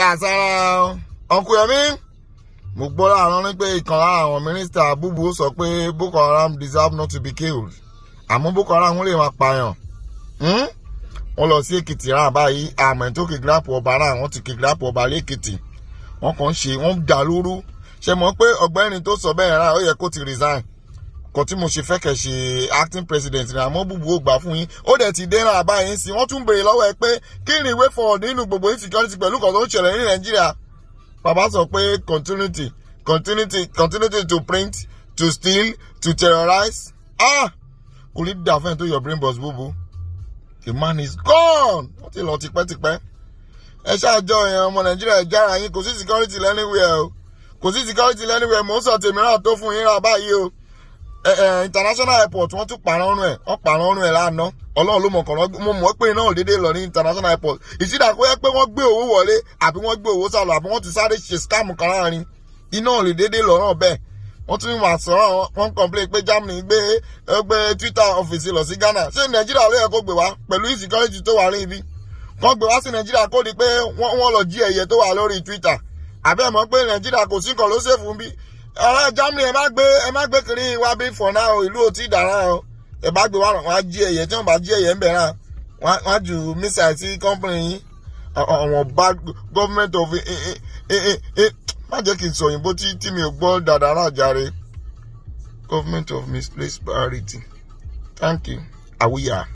Kàsára ọkùnrin Yẹmí, mo gbọ́ láàárọ̀ ní pé ìkan lára àwọn mínísítà Búbu sọ pé Boko Haram deserve not to be killed, àmọ́ Boko Haram lè máa pààyàn. Wọ́n lọ sí Èkìtì rà báyìí, àmọ́ tó kidnap ọba rà, wọ́n ti kidnap ọba lẹ́kìtì. Wọ́n kàn ń ṣe, wọ́n dà lóru. Ṣe mọ̀ pé ọ̀gbẹ́ni tó sọ bẹ́ẹ̀ rà, ó yẹ kó ti resign kò tí mo ṣe fẹ́ kẹ̀ ṣe acting president ní, àmọ́ Búbu ó gbà fún yín. Ó dẹ̀ ti dé rà báyìí sí. Wọ́n tún béèrè lọ́wọ́ ẹ pé kí ni way forward nínú gbogbo insecurity pẹ̀lú kan tó ń ṣẹlẹ̀ ní Nàìjíríà. Bàbá sọ pé continuity, continuity, continuity to print, to steal, to terrorize. Ah, kò ní dà fún ẹ tó your brain boss. Búbu, the man is gone. Wọ́n ti lọ tipẹ́tipẹ́. Ẹ ṣáàjọ yẹn, ọmọ Nàìjíríà, ẹ jára yín. Kò sí security anywhere o, kò sí security anywhere. Mò ń sọ tèmi náà tó fún yín rà báyìí o. International airport, wọ́n tún pààrọ̀ ọ̀run ẹ̀, wọ́n pààrọ̀ ọ̀run ẹ̀ lánàá. Ọlọ́run ló mọ̀ kàn. Mo mọ̀ pé náà dédé lọ ní international airport. Ìsídà kó yẹ pé wọ́n gbé owó wọlé, àbí wọ́n gbé owó sálọ, àbí wọ́n ti sáré ṣe scam kan láàrin. Iná ò lè dédé lọ náà bẹ́ẹ̀. Wọ́n tún wà sọ̀rọ̀, wọ́n complain pé Germany gbé Twitter office lọ sí Ghana. Ṣé Nàìjíríà ló yẹ kó gbé wá pẹ̀lú insecurity tó wà ní ibi? Kó gbé wá sí Nàìjíríà, kó di pé wọ́n lọ jí ẹ̀yẹ tó wà lórí Twitter. Àbẹ́ mọ̀ pé Nàìjíríà kò sí nǹkan ló ṣèfù bí ọ̀rẹ́ Germany. Ẹ má gbé kiri wá bí for now. Ìlú ò tí ì dára o. Ẹ bá gbé wá, wọ́n á jí ẹ̀yẹ. Tí wọ́n bá jí ẹ̀yẹ ń bẹ̀ náà, wọ́n á ju missile sí company yín. Àwọn bad government of, má jẹ́ kí n sọ òyìnbó tí mi ò gbọ́ dáadáa náà jàre. Government of misplaced priority. Thank you. Àwíyá.